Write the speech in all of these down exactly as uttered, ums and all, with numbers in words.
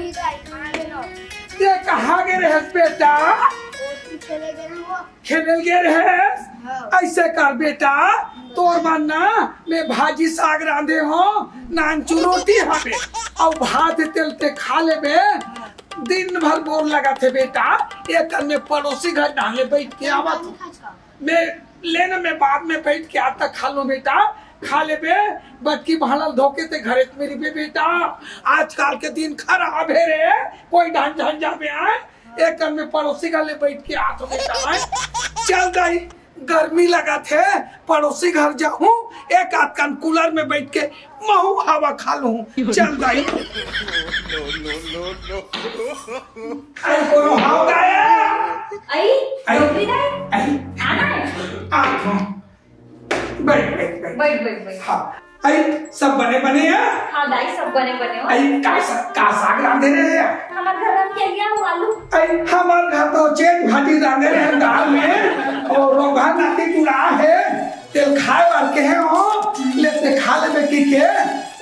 ते कहाँ गे रहेस बेटा? खेले गे रहेस? हाँ। ऐसे कर बेटा, तोर मन ना मैं भाजी साग रांधे हो, नानचू रोटी हवे, अउ भात तेल ते खा लेबे। दिन भर बोर लगथे बेटा, एक कन में पड़ोसी घर डाले बैठ के आवत हो। मैं लेना, मैं बाद में बैठ के आता खा लो बेटा, खा लेबे। बटकी भांडल धोके ते घरे में रहिबे बेटा। आजकल के दिन खराब हे रे, कोई ढंग ढंग जाबे आए। एक कन में पड़ोसी घर ले बैठ के आत हो बेटा, आए। चल दाई, गर्मी लगथे, पड़ोसी घर जाहूं, एक आध कन कूलर में बैठ के महू हवा खा लूं। चल दाई। अरे कोनो हाव गाया। आई, आई। डोकरी दाई। आई। आना है। आ, हाँ। बैठ, बैठ, बैठ। बैठ, बैठ, बैठ। हाँ। आई, सब बने बने हैं? हाँ दाई, सब बने बने हो। आई, का सा-, का साग रांधे रहे हैं? हमार घर में केलिया हुआ आलू। आई, हमार घर तो चेत भाजी रांधे रहे हैं दाल में, और रोघा नाती टुरा है, तेल खाए बर के हैं हो, लेते खा लेबे की के,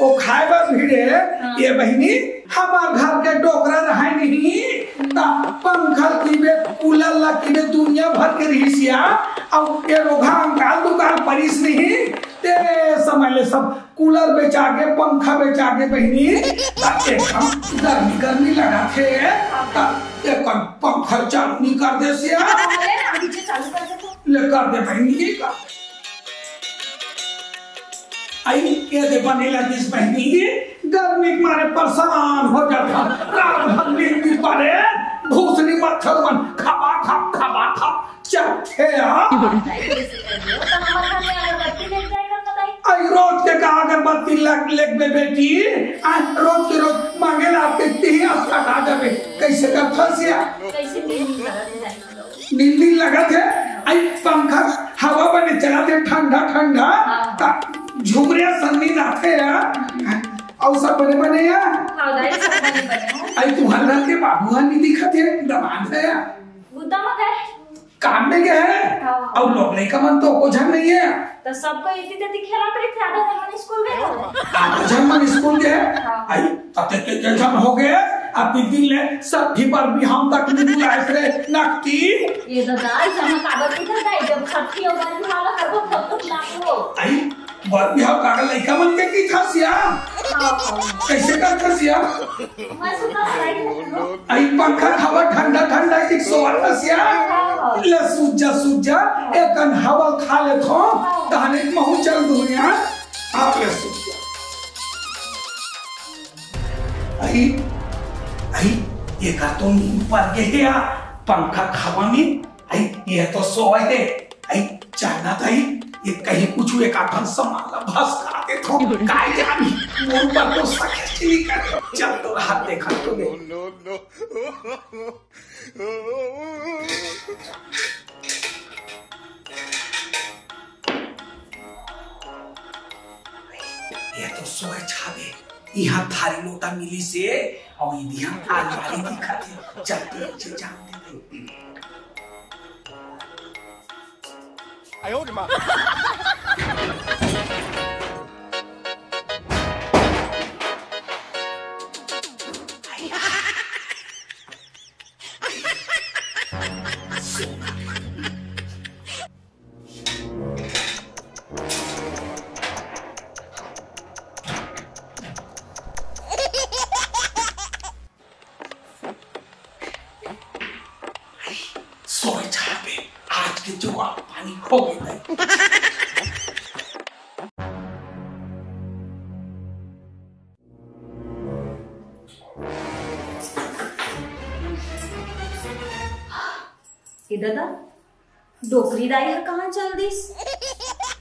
वो खाए बर भिड़े, हाँ। ये बहिनी, हमार घर के डोकरा रहे नहीं, ता पंखा कीबे, कूलर ला कीबे, दुनिया भर के रहिसिया, अब ये रोघा अंकाल दुकान परिस नहीं, ते समय ले सब कूलर बेचा के, पंखा बेचा के बहिनी, ता एकदम गर्मी गर्मी लगा थे, ता एक पंखा चालू नहीं कर दे सिया। अरे, अभी से चालू कर दे तो। ले कर दे बहिनी, ये कर। आई, ये दे बने लगिस बहिनी, गर्मी के मारे परेशान हो जाता। रात भर नींद नहीं पड़े, भूसनी मच्छर मन खबा खब, खबा खब चलथे यार। तो हमारे घर में अगरबत्ती लेके जाएगा ना दाई? आई, रोज के का अगरबत्ती लग, लेके बेटी, आज रोज के रोज मांगे ला पीती ही अस्पताल जाबे। कैसे कर फंसिया? कैसे नींद नहीं करत दाई? नींद लगत हे, आई पंखा हवा बने चलत हे, ठंडा ठंडा, हाँ। ता झुमरिया सन्नी जाथे यार। अउ सब बने बने यार। हाँ, दाई, सब बने बने हो। आई तुहर घर के बाबू हा नहीं दिखत हे, दमाद हे यार। बुता मत है। काम में गए हे? हाँ। अउ लोग लइका मन तो को झन नहीं हे। तो सबको इतनी तेती खेला पर ज्यादा नहीं मन स्कूल गए हो। आप झन मन स्कूल गए हे? हाँ। आई तते के, के झन हो गए, अब दिन ले सठी पर भी हम तक नहीं बुलाए थे, नक्की। ये तो दाई, जमा कागज किधर गए? जब सठी और बार भी वाला करबो, तब तो लागो। आई, बर भी हम कागज लइका मन के की था सिया? हाँ, हाँ। कैसे कर था सिया? मैं सुता था, दाई। आई पंखा हवा ठंडा ठंडा की सोवत था सिया? हाँ, हाँ। ले सूत जा, सूत जा, एक कन हवा खा ले थो, हाँ। ताने महू चल दुनिया, आप ले सूत जा। आई, आई, ये का तो नींद पर गए हे या पंखा हवा में, आई, ये तो सोए हे, आई, जाना था, आई, ये कहीं कुछ एक आठन सामान ला भस खा दे तो, काय जानी, मोर पर तो सके चिली कर, चल तो हाथ देखा तो दे। ये तो सोए छाबे, इहाँ थारी लोटा मिली से, अउ इदिहाँ अलमारी दिखत हे। चल, तू नीचे जान दे। सोए छाबे, आज के जुगाड़ पानी हो गई। ए दादा, डोकरी दाई ह कहाँ चल दिस?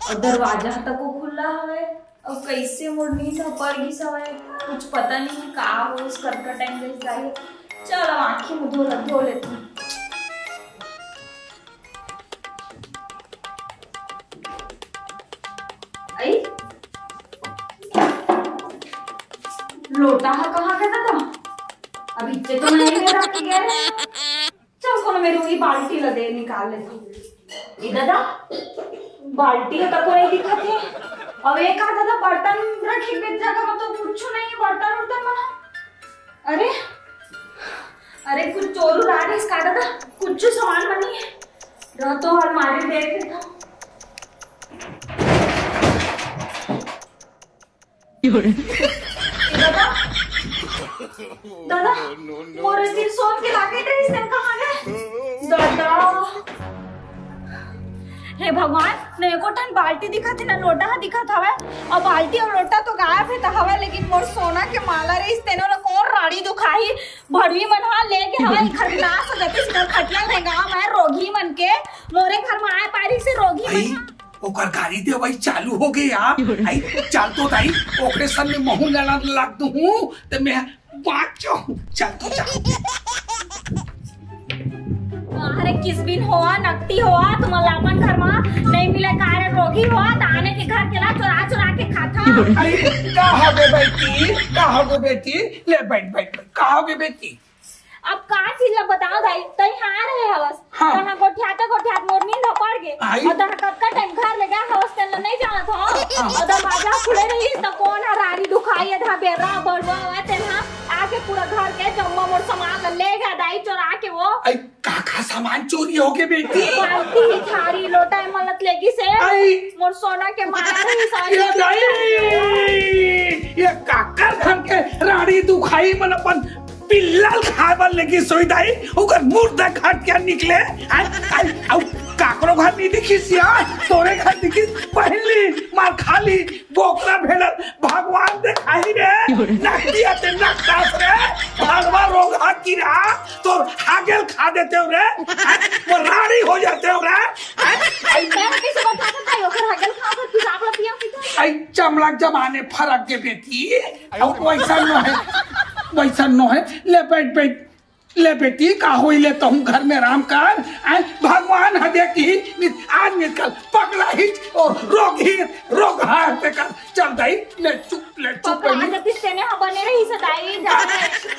अउ दरवाजा ह तको खुल्ला हवय। अउ कइसे मोर नींद ह पर गिस हवय, कुछ पता नहीं हे का होइस, कतका टाइम रहिस दाई। चल, अब आँखी मुँह धो ल-, धो लेथन। अई, लोटा ह कहाँ गे दादा? अब इच्चे तो नहीं हे रख के गए। चल, कोनो मेर उही बाल्टी ल दे, निकाल लेथन। ए दादा, बाल्टी ह तको नहीं दिखत हे। अब ए का दादा, बर्तन रखे के जगह म तो कुछु नहीं हे, बर्तन उर्तन मन ह। अरे, अरे, कुछ चोर उर आ रहिस का दादा? कुछ सामान बनी है? रह तो अलमारी देख लेता हूँ। दादा, दादा, मोर ए तीर सोन के लॉकेट रहिस, तेन कहाँ गे? दादा, हे भगवान, न एको ठन बाल्टी दिखत हे, न लोटा ह दिखत हवय। अउ बाल्टी अउ लोटा तो गायब हे त हवय, लेकिन मोर सोना के माला रहिस, तेनो ल कोन राड़ी दुखाही? भड़वी मन ह ले गे हवय, घर विनाश हो जातिस, घर खटिया रेंगावय रोगही मन के। मोरे घर म आए पारिस रोगही मन ह। ओकर गाड़ी देवई चालू हो गे यार। आई, चल तो दाई, ओकरे संग में महूं लड़न लग दूं, त मैं बाँच जाहूं। चल तो जा। अरे किसबिन होवा, नकटी होवा, तुमन ला अपन घर मा नहीं मिले का रे? रोगी होवा, त आने के घर के ला चोरा चोरा के खाता। अरे, का हो गे बेटी, का हो गे बेटी? ले बैठ, बैठ, बैठ। का हो गे बेटी? अब का चीज ला बताओ दाई, तई हाँ रहे हवस। हाँ। तहाँ गोठियाते गोठियात मोर नींद ह पड़ गे। आई। अउ तहाँ कतका टाइम घर ले गे हवस, तेन ला नहीं जानत हो। हाँ। अउ दरवाजा खुले रहिस, त कोन ह राड़ी दुखाही, अधा बेरा बड़वा हवय, तेन ह आके पूरा घर के जम्मा मोर सामान ला ले गे दाई, चोरा के वो। आई, का का सामान चोरी हो गे बेटी? बाल्टी, थारी, लोटा, ए मन ला ले गिस हे। आई। मोर सोना के माला रहिस हे। ये दाई, ये काकर घर के राड़ी दुखाही मन अपन पिल्ला ल खाए बर लेगिस होही दाई, ओकर मुर्दा खटिया निकले। आई, आई, अउ काकरो घर नहीं दिखिस या, तोरे घर दिखिस, पहिली मार खाली, बोकरा भेड़र, भगवान देखाही रे, नकटिया ते नकटास रे, भड़वा रोगहा कीरा, तोर हागेल खा देते हो रे, आई, वो राड़ी हो जाते हो रे, आई, आई, मैं कैसे बता सकता है, ओकर हागेल खा कर तू साफ लपिया पीता है? आई, चमड़ा जमाने फरक के बेटी, अउ वैसा नोहे, वैसा नोहे, ले बैठ, बैठ, ले बेटी, का होई ले तहूँ घर में आराम कर, आय, भगवान ह देखही, आज निकल पगला ही और रोगही, रोगहा तेकर, चल दाई, ले चुप, ले चुप पगला बेटी। जतिस तेने ह बने रहिस दाई, जा।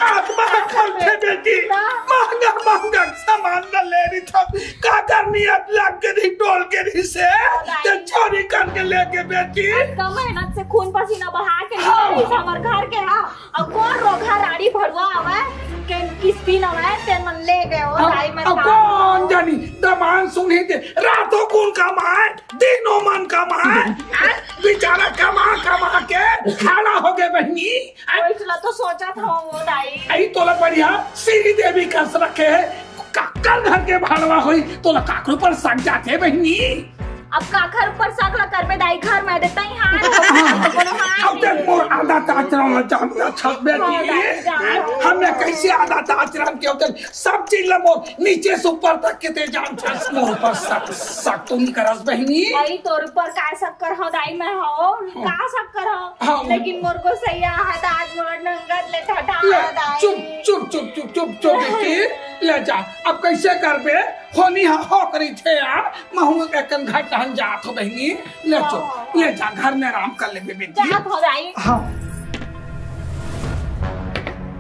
आत्मा खोलथे बेटी, ना। महंगा, महंगा सामान न ले रही था, काकर नियत लग के रही, डोल के रही से, दाई। ते चोरी करके लेगे बेटी। कम मेहनत से खून पसीना बहा के हाँ। ले रहिस हमर घर के, हाँ। अब कोन रोगहा राड़ी भड़वा आवय, के किस्ती नवय, ते मन ले गए हो, अब, दाई मन अब का कोन जानी, दमान सुनही ते, रातों कोन कमाए, दिनों मन कमाए, हैं? बेचारा कमा, कमा के खाना हो गए बहिनी, हैं? वही चला तो सोचा था वो दाई। आई तोला बढ़िया, श्री देवी कस रखे है, काकर घर के भड़वा होई, तोला काकरो पर सक जाथे बहिनी। अब काखर ऊपर शक ल करबे दाई, घर में देता ही हार हो, हाँ। कोनो हार अब नहीं। देख मोर आदत आचरण ल जानता छबे हाँ, नहीं। दाई, जान। हमें कैसे आदत आचरण के होते, सब चीज ल मोर नीचे से ऊपर तक के ते जान छस। मोर ऊपर शक, शक तो नहीं करस बहिनी। भाई तोर ऊपर का शक कर हो दाई, मैं हो, हाँ। का शक कर हो? हाँ। लेकिन मोर गोसैया है त आज मोर नंगत ले ठठा ले, हो दाई। चुप, चुप, चुप, चुप, चुप, चुप, बेटी, ले जा। अब कैसे करबे? होनी हा हो करी थे यार, महू एकन घर टहन जात हो बहिनी, ले चो, हाँ। ले जा, घर में आराम कर लेबे बेटी। जात हो जाई। हाँ।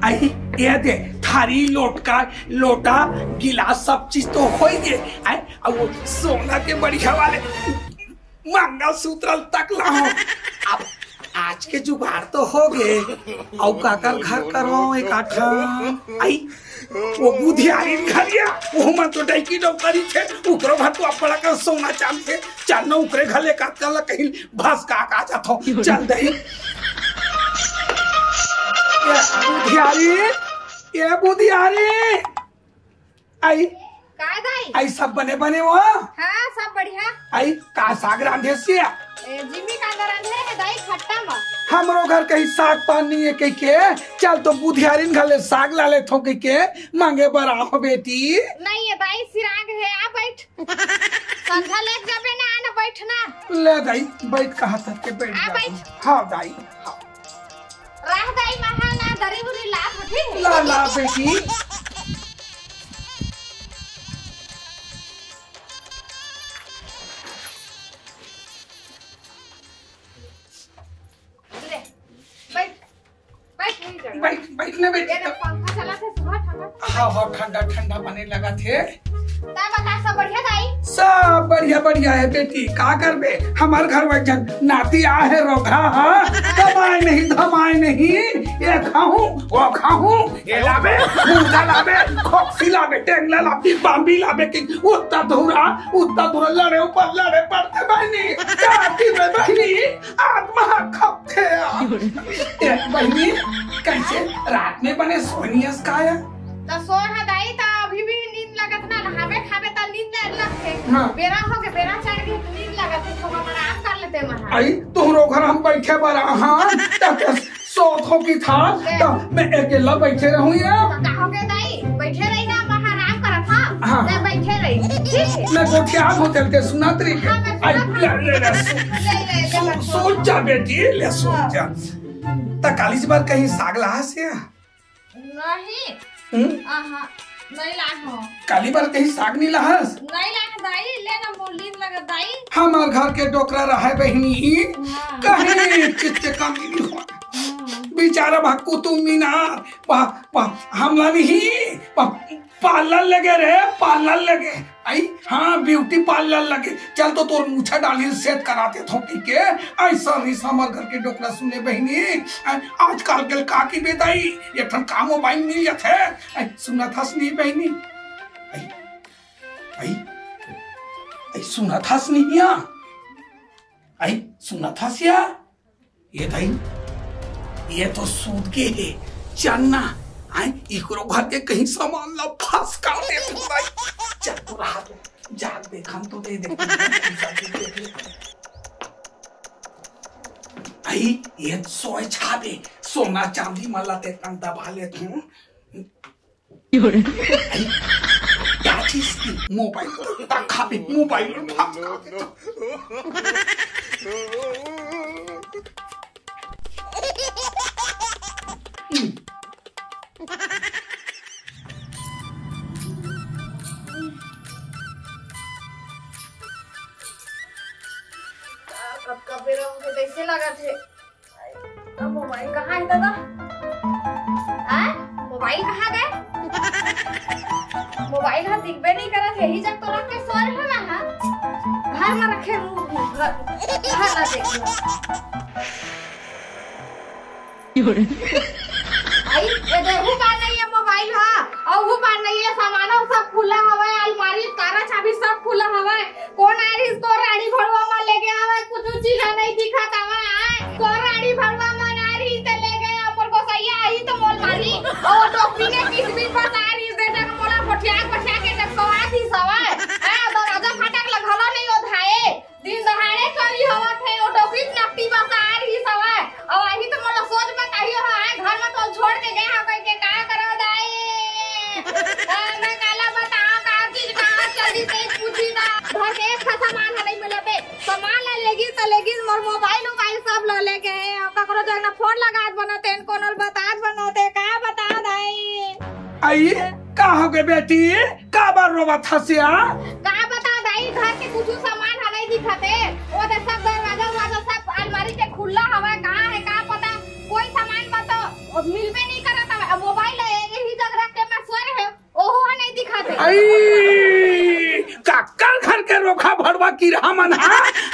आई, ये दे, थारी लोटका, लोटा, गिलास, सब चीज तो होई गे। आई, अब वो सोना के बढ़िया वाले मंगलसूत्र तक लाओ। अब आज के जुगाड़ तो हो गे, अउ काकर घर करो एक आठा। आई, वो बुधियारी घरिया, वो मन तो डैकी डौकरी थे, उकरो घर तो अपना का सोना चांद थे, चल न उकरे घर ले काकर ला कहीं भस का का जात हो, चल दही। ये बुधियारी, ये बुधियारी। आई। का दाई? आई सब बने बने हो? हाँ, सब बढ़िया। आई का साग रांधे सिया? ए, जिमी का रांधे हे दाई खट्टा मा। हमरो घर कहीं साग पान नहीं है कह के, चल तो बुधियारिन घर ले साग ला लेथो कह के, मांगे बर आहो बेटी। नहीं है दाई, सिराग है, आ बैठ। संझा लेके जाबे ना, आना बैठ ना। ले दाई, बैठ कहा तक के बैठ आ जा। बैठ। हाँ दाई, हाँ। राह दाई महा ना दरी उरी ला उठी। ला, ला बेटी। ले, बैठ, बैठ, नहीं जगह। बैठ, बैठ ना बेटी। ये ना पंखा चला थे सुबह ठंडा ठंडा। हाँ, हाँ, ठंडा ठंडा बने लगा थे। तैं बता, सब बढ़िया दाई? सब बढ़िया, बढ़िया हे बेटी। का करबे, हमर घर में एक झन नाती आहे रोगहा हा, कमाय नहीं धमाय नहीं, ये खाहूं, वो खाहूं, ये लाबे, मुर्गा लाबे, खोकसी लाबे, टेंगला लाबे, बाम्बी लाबे, कि उत्ता धुरा, उत्ता धुरा, लड़े ऊपर लड़े पड़थे बहिनी। का करबे बहिनी, आत्मा खपथे यार। ए बहिनी, कइसे रात में बने सोनियस का या? त सोय हा दाई, त अभी भी नींद लगत ना, नहाबे खाबे त नींद लगथे। हाँ। बेरा होगे, बेरा चढ़ गे, नींद लगत हे, थोड़ा आराम कर लेते महा। अई, तोहरो घर हम बइठे बर, हाँ, त सोत हो कि था, त मैं अकेला बइठे रहूं या? त का होगे दाई, बइठे रही ना, महा आराम करत हा। हाँ। मैं बइठे रही, ठीक हे? मैं गोठियात हो चल के सुनत रही। हाँ, मैं अई, सुनत ले, ले, ले, सुन, ले, ले, ले, सुन, मैं सुन सुन। जा बेटी, ले सुन हाँ। जा। त कालीच बर कहीं साग लाहस या? नहीं। हम्म? आहा, नहीं लाए हो। काली बर कहीं साग नहीं लाहस? नहीं लाए दाई, ले ना मोर नींद लगत दाई। हमर घर के डोकरा रहे बहिनी, हाँ। कहीं चित्त कमी नहीं हो। हाँ। बेचारा भक्कू तू मीना, पा, पा, हमला नहीं, पा, पार्लर लगे रे, पार्लर लगे। अई, हाँ, ब्यूटी पार्लर लगे। चल तो तोर मुछा दाढ़ी सेट कराते थों कि के। अइसा रिस हमर घर के डोकरा सुने बहिनी। अई, आजकल के का कि बेदाई, एक ठन का मोबाइल मिल जाथे। अई, सुनत हस नहीं बहिनी? अई, अई, अई, सुनत हस नहीं या? अई, सुनत हस या? ये दाई, ये तो सूत गे हे। चल ना, आय, इकरो घर के कहीं सामान ला फसका देथों दाई। चल तो रहा तो, जा देखन तो दे दे। अई, ये सोय छाबे, सोना चांदी मन ला ते तन दबा लेथों। का चीज की? मोबाइल। तक खाबे, मोबाइल में भात खाबे। कब कब बेरा होगे, कैसे लगत हे? अब मोबाइल कहाँ हे दादा? हाँ? मोबाइल कहाँ गे? मोबाइल ह दिखबे नहीं करत हे, यही जग तो रख के सोय रहेंव मैं हा। घर में रखे हूँ, घर, घर ला देख लो। आई, ये देखू का नहीं हे मोबाइल ह, अउ वो का नहीं हे, सामानो सब खुला हवय, अलमारी, तारा चाबी सब खुला हवय। कोन आय रिहिस तोर रानी भड़वा म लेगे हवय, कुछु चीज ह नइ दिखत हवय, आय। तोर रानी भड़वा म आय रिहिस त लेगे, अउ मोर गोसइया आही त मोल मारही। अउ डोकरी ने किस बिन बस आय रिहिस, दे जग मोला गोठिया गोठिया के जग सवा दिस हवय। आय, दरवाजा फाटक ल घलो नइ ओधाए। दिन दहाड़े चोरी होवत हे, अउ डोकरी नकटी बस आय रिहिस हवय। अउ आही त मोला सोच बताही हो, आय घर म तोल छोड़ के गे हवय, के का करव दाई? आ, मैं काला बताओं, का चीज कहाँ चली, ते पूछी ता। घर के एक ठा सामान ह नइ मिलत हे। सामान ला लेगिस त लेगिस, मोर मोबाइल उबाइल सब ल लेगे हे। अउ ककरो जग न फोन लगात बनत हे, कोनो ल बतात बनत हे, का बता दाई? आई, का होगे बेटी? काबर रोवत हस या? का बता दाई, घर के कुछु सामान ह नइ दिखत हे। ओ दे सब दरवाजा उरवाजा सब अलमारी के खुल्ला हवय, कहाँ हे का पता, कोई सामान बर तो मिलबे नइ करत हवय। अब मोबाइल ल यही जग रख के मैं सोय रहेंव, ओहू ह नइ दिखत हे। आई, काकर घर के रोगहा भड़वा किरहा मन ह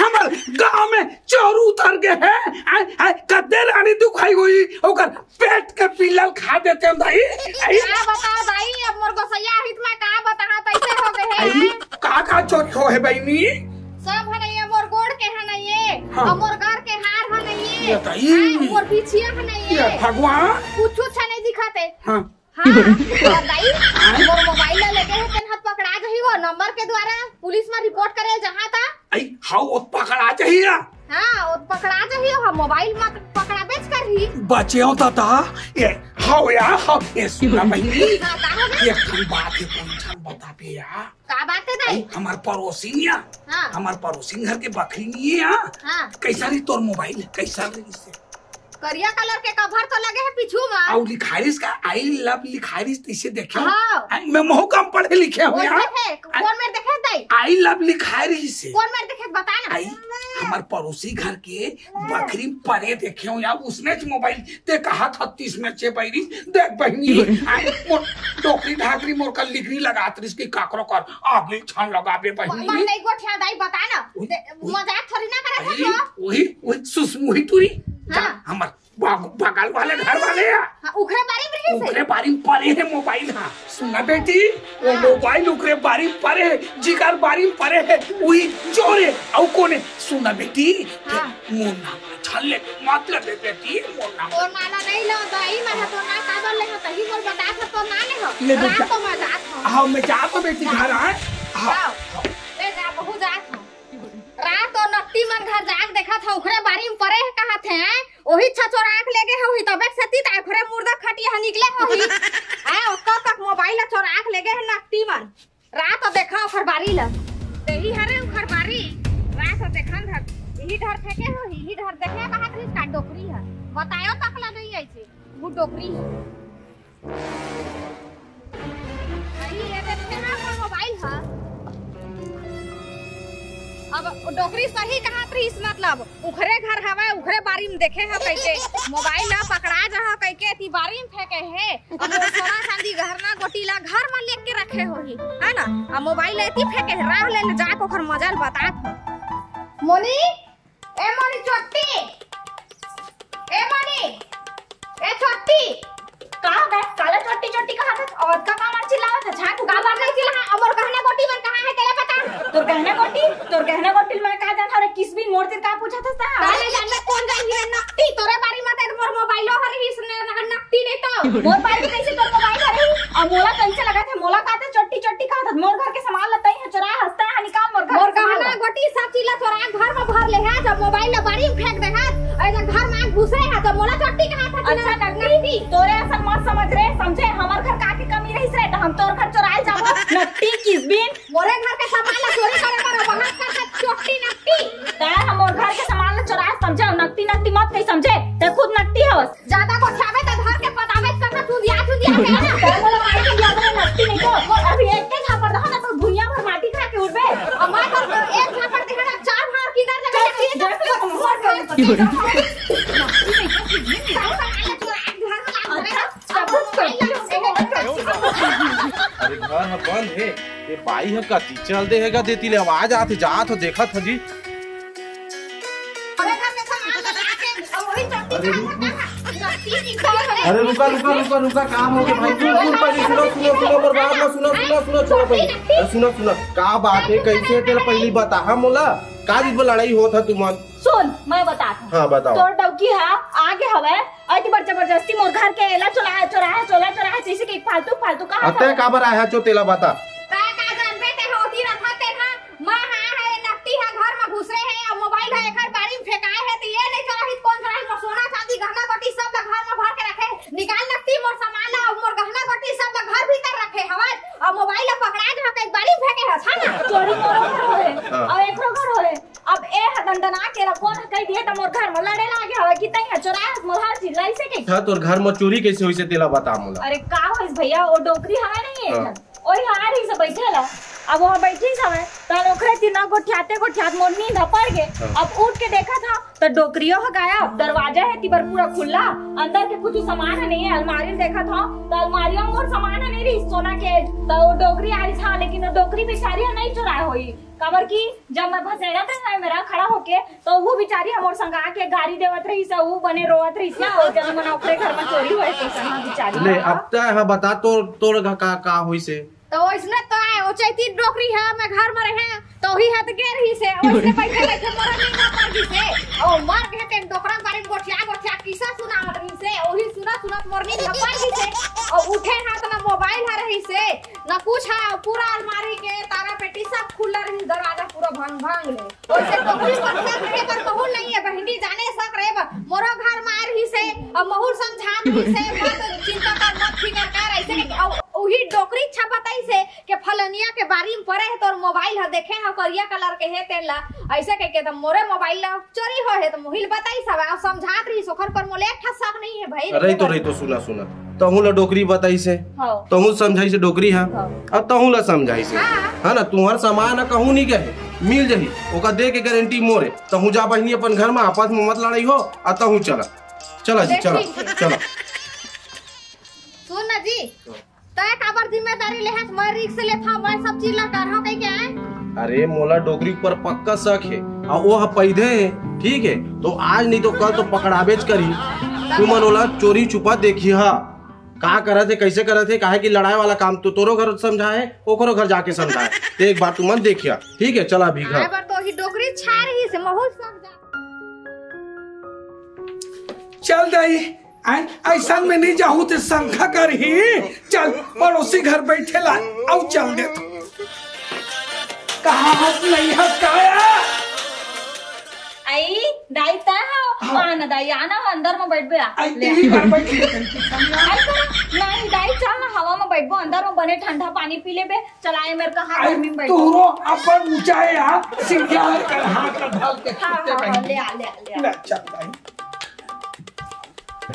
हमर गांव में चोरू उतर गे हे। आय, आय, कते रानी दुखाई होही, ओकर पेट के पिल्ला ल खा देथे दाई। आई। का बताओं दाई, अब मोर गोसइया आही त मैं का बताहूं, तइसे होगे हे। आई, का का चोरी होहे बहिनी? सब ह नइ हे, मोर गोड़ के ह नइ हे, हाँ। अउ मोर गर के हार ह नइ हे, ये दाई। हाँ, मोर बिछिया ह नइ हे। ये भगवान। कुछु अच्छा नइ दिखत हे। हाँ। हाँ, अउ दाई, मोर मोबाइल ल लेगे हे, तेन ह पकड़ा जाही, वो नंबर के द्वारा पुलिस म रिपोर्ट करे ल जाहूं त। आई, हाँ, वो पकड़ा जाही या? हाँ, वो पकड़ा जाही, वो मोबाइल म पकड़ाबेच करही। बचेंव दादा, ये, हाँ या, हाँ, ये सुन ना बहिनी। हाँ, का होगे? एक ठन बात हे, कोन ठन बताबे या? का बात हे दाई? आई, हमर पड़ोसिन या, हाँ। हमर पड़ोसिन घर के बखरी नइ हे या? हाँ। कइसा रिहिस तोर मोबाइल, कइसा रिहिस? करिया कलर के कवर तो लगे हे पीछू मा। अउ लिखारिस का, "I love" लिखारिस, तइसे देखे। हाँ। आई, मैं महू कम पढ़े लिखे हूँ यार। हे, कोन मेर देखे दाई? "I love" लिखारिस हे। कोन मेर देखे, बता ना। आई, हमर पड़ोसी घर के बखरी परे देखे हूँ यार, उसने मोबाइल ते कहा था तीस में चे बैरी, देख बहिनी, आई मोर डोकरी ढाकरी मोर कर लिगरी लगात रिस कि काकरो कर आगे छान लगाबे बहिनी। मन नहीं गोठिया दाई, बता ना। उही, दे, उही। मजाक थोड़ी ना करे था वही, तो। वही, वही सुसमुही टूरी। जा, हाँ। हमर बाग-, बगल वाले घर वाले या। हाँ, उखरे बारी में रहिस हे। उखरे बारी में परे हे मोबाइल, हाँ। सुना बेटी, वो हाँ। मोबाइल उखरे बारी में परे हे, जिकर बारी में परे हे, वही चोर हे, अउ कोन हे? सुना बेटी, हाँ। मोर नाम ला झन ले, मत ले बेटी, मोर नाम। तोर नाम ला नहीं लो, दाई, मैं हा तोर नाम काबर ले हा, तही मोर बता था, तोर नाम ले हा। ले बेटा। रात तो मैं जात हूँ। हाँ, मैं जात हूँ बेटी, घर आए। हाँ, जाओ। हाँ। ले जा, बहू जात हूँ। रात तो नकटी मन घर जाग देखत हूँ, उखरे बारी में परे हे कहत हे, हैं? ओही छा चोराक लेगे होही, तबे सेती त उखरे मुर्दा खटिया ह निकले होही। हैं, ओकर तक मोबाइल ला चोराक लेगे हे नकटी मन। रात देखा ओखर बारी ला। तेही हरे ओखर बारी। रात देखन धर। इही डहर फेंके हो, इही डहर देखे बाहर रिस का डोकरी ह। बतायो तक ला नहीं आइसे। वो डोकरी ह। नहीं, ये देखे ना ओखर मोबाइल ह। अब डोकरी सही कहत रहिस, मतलब, उखरे घर हवय, उखरे बारी में देखे ह कहिके, मोबाइल ला पकड़ा जहा कहिके, एती बारी में फेंके हे। अब वो सोना चांदी गहना गोटी ला घर में लेके रखे होही, है ना? अब मोबाइल एती फेंके हे, राह ले, ले जाके ओखर मजा ल बतात ह। मोनी, ए मोनी चोट्टी, ए मोनी, ए चोट्टी। का बे, काला चोट्टी चोट्टी कहा था? और का काबर चिल्लावत है? झाट का बात नहीं चिल्ला, हमर गहना गोटी मन कहाँ है, तेला बता। तोर गहना गोटी, तोर गहना गोटी मैं का जानत हूँ रे, किस भी मोर तिर का पूछत हस? का नहीं जानबे, कोन जान गिरे नकटी, तोरे बारी में ते मोर मोबाइलो हर ही सुने न-, नकटी नहीं तो। मोर बारी में कैसे तोर मोबाइल हर ही? और मोला कैसे लगा था, मोला का था चोट्टी चोट्टी कहा था, मोर घर के सामान लता ही है, चोरा हंसता है, निकाल मोर घर मोर के सामान गहना ला। गोटी सब चीज ला चोरा घर में भर ले है, जब मोबाइल ला बारी में फेंक दे है, और इधर घर में घुस रहे है, तो मोला चोट्टी कहा था, अच्छा, नकटी। नकटी, तोरे ऐसा मत समझ रे, समझे, हमर घर का के कमी रही रे, तो हम तोर घर चोराए जाबो, नकटी किस बिन। मोरे घर के सामान ला चोरी करे बर बहात कर चोट्टी नकटी। तै हमर घर के सामान ला चोरा समझे, नकटी नकटी मत कही समझे। तै खुद नकटी हवस। ज्यादा गोठियाबे त घर के पतावे कथा चुदिया चुदिया के ना। तै मोला माटी के ज्यादा नकटी नहीं तो। अभी एक के झापड़ दहो ना तो दुनिया भर माटी खा के उठबे। अमार तो एक झापड़ दे ना चार भार किधर जगह नकटी है तो। अच्छा। अरे घर ह बंद हे, ये बाई ह कति चल दे हे गा, देती ले आवाज आत हे, जात हो देखत हो जी। अरे रुक, रुक। अरे रुका, रुका, रुका, रुका, का हो गया भाई? सुन, सुन, पहले सुनो, सुनो, सुनो, मोर बात ला सुनो, सुनो, सुनो, छोड़ो पहले। अरे सुनो, सुनो, का बात है, कैसे हे तेला पहले बता, हाँ मोला, का चीज में लड़ाई होत है तुमन? सुन, मैं बतात हूँ। हाँ, बताओ। तोर डौकी हा आगे हवय, अति बड़ जबरदस्ती मोर घर के एला चोरा, चोरा, चोरा, चोरा, जैसे कि फालतू, फालतू कहा अते था। काबर आया चो तेला बता। तै का जानबे ते होती रथा ते हा, माँ हा है, नकटी हा घर में घुसरे है, अब मोबाइल है एकर बारी में फेंकाए है, तो ये नहीं चोराही, कौन चोराही, मोर सोना चांदी गहना गोटी सब ला घर में भर के रखे, निकाल नकटी मोर सामान ला, मोर गहना गोटी सब ला घर भीतर रखे हवय, अब मोबाइल ला पकड़ा के एक बारी में फेंके हस, है ना? चोरी मोरो घर होए, हाँ। अब एकरो घर होए। अब ए ह दंदना के ला कोन कह दिए त मोर घर म लड़े लागे हवय कि तई ह चोराय हस मोर हर चीज ला अइसे कहि। हाँ, तोर घर म चोरी कैसे होइसे तेला बता मोला। अरे का होइस भैया, ओ डोकरी हवय नहीं एक हाँ। ठन, ओही ह आ रहिस बैठे ला। अब वहाँ बैठिस हवय, त ओखरे तीर ना गोठियाते गोठियात मोर नींद ह पड़ गे। हाँ। अब उठ के देखत हव त डोकरियो ह गायब, दरवाजा हे तिबर पूरा खुल्ला, अंदर के कुछ सामान ह नहीं हे। अलमारी ल देखत हव त अलमारियो म मोर सामान ह नहीं रहिस सोना के, त ओ डोकरी आ रहिस। हाँ, लेकिन ओ डोकरी बेचारी ह नहीं चोराय होही। काबर कि जब मैं भसेड़त रहे मेरा खड़ा होके, तो वो बेचारी हमर संग आके गारी देवत रहिस, वो बने रोवत रहिस ना, वो जब मन ओकरे घर में चोरी होए, तो संग बेचारी ले, ना। अब तय ह बता, तोर, तोर का, का, का होइसे? तो ओइसने तो आय, ओ चैती डोकरी ह, मैं घर में रहे, तो ही हत गे रहिसे, ओइसने बैठे बैठे मोर नींद पड़ गिसे। ओ मर गे तेन डोकरा बारे में गोठिया गोठिया किस्सा सुनावत रहिसे, ओही सुनत सुनत मोर नींद पड़ गिसे। ओ उठे हा त ना मोबाइल ह रहिसे, ना कुछ ह, पूरा अलमारी के तारा पेटी सब खुला रहिस, दरवाजा पूरा भंग भंग ले। ओइसे डोकरी पर शक करे बर महूँ नहीं है बहिनी, जाने शक रे बर। मोरो घर में आय रहिसे, अब महूँ समझात रहिसे, मत चिंता कर, मत फिकर कर, ऐसे के, अब उही डोकरी छा बताइसे के फलनिया के बारी में परे हे तोर मोबाइल ह, देखे ह करिया कलर के हे तेन ला, ऐसे कह के त मोरे मोबाइल ला चोरी हो हे, त मोहिल बताई सब, अउ समझात रहिस, ओखर पर मोले एक ठा शक नहीं है भाई। रही तो, रही तो, सुना, सुना। तहूँ ला डोकरी बताइस हे, हाँ। तहूँ समझाइस हे डोकरी, हाँ। हाँ। अउ तहूँ ला समझाइस हे, हाँ। है ना, तुम्हार सामान ह कहूँ नहीं गए, मिल जाही, ओका दे के गारंटी मोरे। तहूँ जा बहिनी अपन घर में, आपस में मत लड़ाई हो, अउ तहूँ चला, चला जी, चला, ठीक है। चला। सुन ना जी, तय काबर जिम्मेदारी लेहस? मैं रिस्क लेथव, मैं सब चीज ला करहव कहि के आए। अरे, मोला डोकरी ऊपर पक्का शक हे, अउ वो ह पैदे हे, ठीक है, तो आज नहीं तो कल तो पकड़ाबेच करही। तुमन ओला चोरी छुपा देखिहा, का करत हे, कैसे करत हे, काहे कि लड़ाई वाला काम तो तोरो घर समझाए, ओकरो घर जाके समझाए। तो एक बार तुमन देखिहा, ठीक है, चला अभी घर। आए बर तो ही डोकरी छा रही से महूल सब जा। चल दाई, आय, ऐसन में नहीं जाहू ते शंका करही। चल, पड़ोसी घर बैठे ला, अउ चल दे तू। कहाँ हस, नहीं हस, काया? आई, दाई, तै हो? हाँ। आ ना, दाई, आना, अंदर में बैठबे, आ। आई, ले, तेरी आ। बार बैठ ले, तेरी पीछा में आ। आई, तो, नहीं, दाई, चल ना, हवा में बैठबो, अंदर में बने ठंडा पानी पी लेबे। चल, आए मेरे को, हाँ, आई, गर्मी में बैठ। तोरो अपन ऊंचा है यार, सीढ़िया हर कर, हाथ का ढाल के हाँ, खींचते हाँ, हाँ, बहिनी। ले आ, ले आ, ले आ। ले, चल, दाई।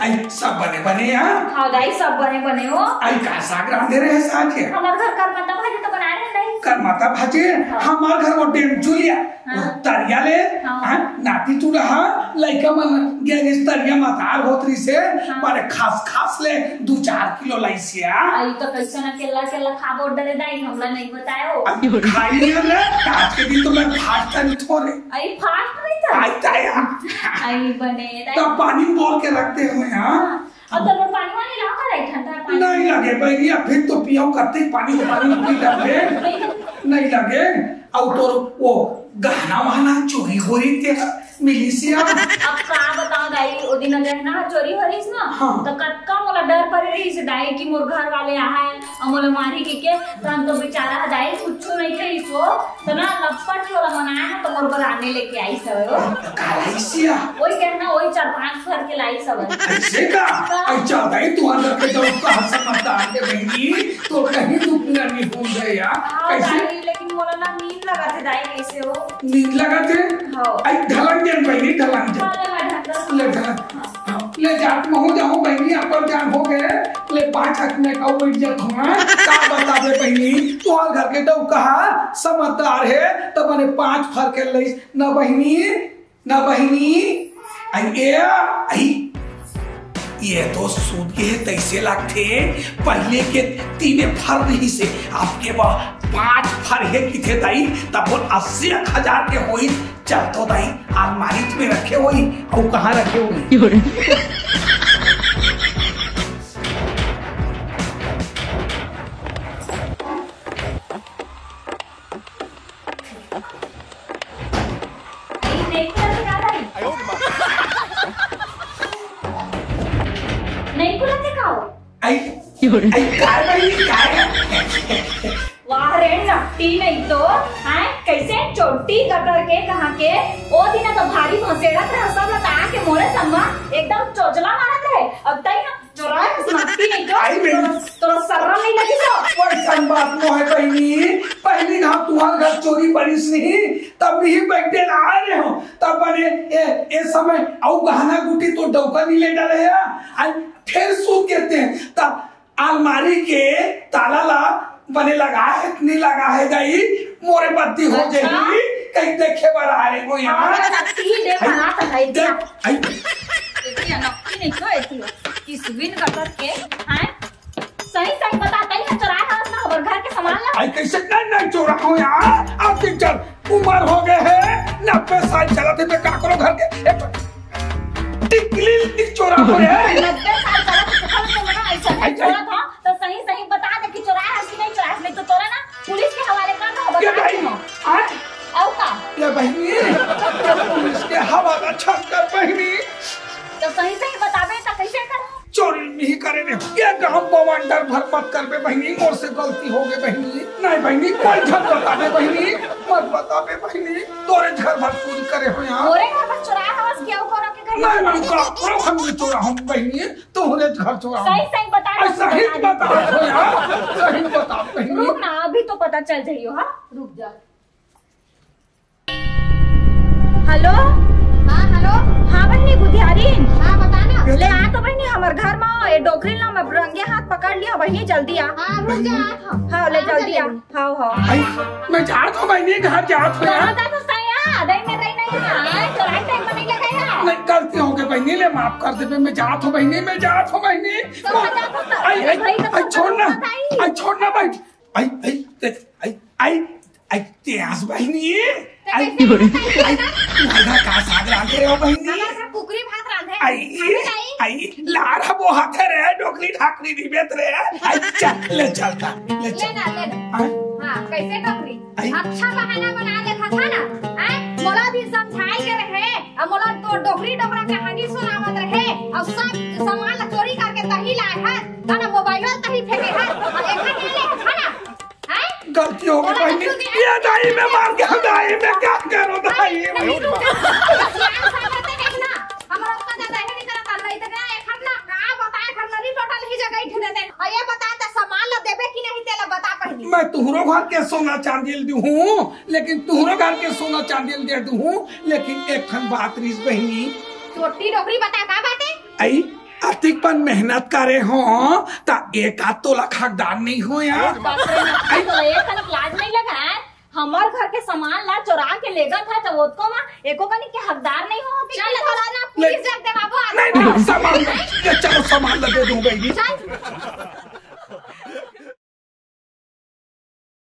आई, सब बने बने, हाँ? हाँ दाई, सब बने बने हो। आई, का साग रांधे रहे साग के? हमार घर करमत्ता भाजी तो बना रहे दाई। करमत्ता भाजी? हाँ। हमार घर वो डेमचुलिया, हाँ। वो तरिया ले, हाँ। हाँ, नाती तू रहा, लइका मन गैंग इस तरिया मतार होत रही से, हाँ। मारे खास खास ले दू चार किलो लाइसिया। आई तो कैसे ना केला केला खाबो डरे दाई, हमला नहीं बतायो। अब खाई लिया रे, आज के दिन तो मैं फास्ट टाइम थोड़े। आई फास्ट नहीं था? आई ताया। आई बने दाई। तब पानी बोल के रखते हुए, हाँ? हाँ। अब तो लोग पानी वानी लाओ का दाई, ठंडा पानी। नहीं लगे बहिनी, अब फिर तो पियो करते ही पानी को पानी पी करते। नहीं लगे। नहीं लगे। अब तो वो गहना वहना चोरी हो रही थी, मिली सिया। अब का बताओ दाई, ओ दिन गहना चोरी हो रही ना, हाँ। तो कतका मोला डर पड़ रही से दाई कि मोर घर वाले आए, अउ मोला मारी के, के, त हम तो बेचारा ह दाई कुछु नहीं कही सो, त ना लपट के ओला मनाए ना, त मोर बर आने लेके आई सब हो। काला इसिया। वही कहना, वही चार पांच भर के लाई सब। ऐसे का? का? अच्छा, दाई, तू अंदर के जाओ, कहाँ समझदार के बहिनी, तो कहीं तू पूरा नहीं भूल गए यार। हाँ, कैसे? दाई, लेकिन मोला ना नींद लगा थे दाई, कैसे हो? नींद लगा थे? हाँ। आई ढलक दे बहिनी, ढलक दे। हाँ, लगा ढलक। ले ढलक। ले जात महू जाहूं बहिनी, अपन जान हो गए, ले पाँच हाथ में काऊ बैठ जात हुआ, का बताबे बहिनी, तोहर घर के डौका हा समझदार है, त बने पाँच फर के लइस, न बहिनी, न बहिनी, आई ए, आई, ये तो सूत के है, तैसे लागथे, पहले के तीने फर रही से, आपके बा पाँच फर है किथे दाई, तब बोल अस्सी एक हजार के होई, चल तो दाई, अलमारी में रखे होई, अउ कहाँ रखे होई? नहीं खुला थे का दाई? नहीं खुला थे का हो? आई, आई, काय बहिनी, काय? वाह रे, नकटी नहीं तो, हैं? कैसे चोटी गटर के कहाँ के? ओ दिन तो भारी भसेड़त रहे, सब लता के मोरे सम्मा एकदम चोचला मारत रहे। अब तई ना चोराए हस नकटी नहीं तो, आई बहिनी। तोरा, तोरा शर्म नहीं लगी तो? वैसन बात नो है बहिनी, पहली घाव तुम्हार घर चोरी परिस नहीं, तब भी बैठे ना आ रहे हो, तब बने ए, ए समय अउ गहना गुटी तो डौका नहीं ले डाले है, आई फिर सूत के ते, तब अलमारी के ताला ला बने लगा है, नहीं लगा है दाई, मोरे बत्ती हो अच्छा। जाही, कहीं देखे बर आ रहे हो यहाँ। हाँ, नकटी ही देख, आई, हाथ है, देख, आई। एती नकटी नहीं तो एती किसविन गटर के, हैं? सही सही बता, तई ना चोराए हवस ना हमर घर के सामान ला। आई कैसे नहीं, नहीं चोरा हो यार, अब दिन चल उम्र हो गए है, नब्बे साल चलत है, मैं का करो घर के, ए, टिकली लिख चोरा हो रे। नब्बे साल चलत है, तो कब से मना ऐसा आई, आई। चोरा था, तो सही सही बता दे कि चोराए है कि नहीं चोराए है, नहीं तो तोरा ना पुलिस के हवाले कर दो, ये बता भाई, दे। आज अउ का? ये बहिनी, ये पुलिस के हवाला छप कर बहिनी। तो सही सही बताबे तो कैसे कर? चोरी नहीं करे ने। ये गांव बवंडर भर मत करबे बहिनी, मोर से गलती हो गई बहिनी। नहीं बहिनी, कोई झन बताबे बहिनी, मत बताबे बहिनी। तोरे घर भर चोरी करे हो यहाँ। तोरे घर भर चोराए हवस कि अउ कोनो के घर नहीं, भर? नहीं, का, करो हम नहीं चोरा हम बहिनी, तोरे घर चोरा हम। सही सही बता, अरे सही बता। बता हो यार, सही बता बहिनी। रुक ना, अभी तो पता चल जाइयो, हाँ, रुक जा। हेलो। हाँ, हेलो। हाँ बहिनी, बुधियारिन। हाँ, बता ना। ले आ तो बहिनी, हमर घर म ये डोकरी ला मैं रंगे हाथ पकड़ लिया बहिनी, जल्दी आ। हाँ, रुक जा, आत हूँ। हाँ, ले हाँ, जल्दी आ। चलेंगे। हाँ, हाँ। आई, मैं जात हूँ बहिनी, घर जात हूँ यार। कहाँ जात हूँ साया? दही में दही नहीं है। आए, चोराई टाइम में नहीं लगा यार। नहीं, गलती हो गई बहिनी, ले माफ कर दे, मैं जात हूँ बहिनी, मैं जात हूँ बहिनी। तो कहाँ जात हूँ? आई, अरे आई, भाई, तो आई, छोड़ ना। बताई। आई, छोड़ ना बहिनी। आई, आई, ते-, आई, आई, आई, ते आस बहिनी। ते आई, कैसे बताई? आई, तुम्हारा का साग रांधे रहे हो बहिनी? हमारे घर कुकरी भात रांधे। आई, खाने जाई? आई, लाड़ा वो हाथे रे, डोकरी ढाकरी नहीं बेच रहे हैं। आई, चल, ले चलता, ले ले चल। ना, ले ना। आई। हाँ, कैसे डोकरी? आई। अच्छा बहाना बना लेता था ना। आए, मोला भी समझाई के रहे, अब मोला तो डोकरी डोकरा कहानी सुनावत रहे, अब सब सामान ला चोरी करके तही लाए है, ना, ना, मोबाइल तही फेंके है, अब एखर ले ले था ना। हैं? गलती हो गई बहिनी। ये दाई, मैं मार गया दाई, मैं क्या करूँ दाई? नहीं, रुक जा। सियान साहब रहते नहीं ना। हमर ओतना ज्यादा ही नहीं करता, नहीं तो ना, एक हाथ ना, का बताए, घर नरी टोटल ही जगह ही ठेले दे। और ये बता, त सामान ला देबे कि नहीं, तेला बता पहली। मैं तुहरो घर के सोना चांदी ल दूँ, लेकिन तुहरो घर के सोना चांदी ल दे दूँ, लेकिन एक ठन बात रिस बहिनी। छोटी डोकरी बता, का बात है? आई, अतिक पन मेहनत करे हो, त एक आध तोला हकदार नहीं हो यार। बाप रे, बाप रे, तो एक कनिक लाज नहीं लगा है? हमर घर के सामान ला चोरा के ले गन था, जब ओतको मा एको कनिक के हकदार नहीं हो। चल, तो ना, पुलिस ले। जब देवाबो आ नहीं, नहीं, सामान, ये चलो, सामान ला दे दूँ बहिनी। चल।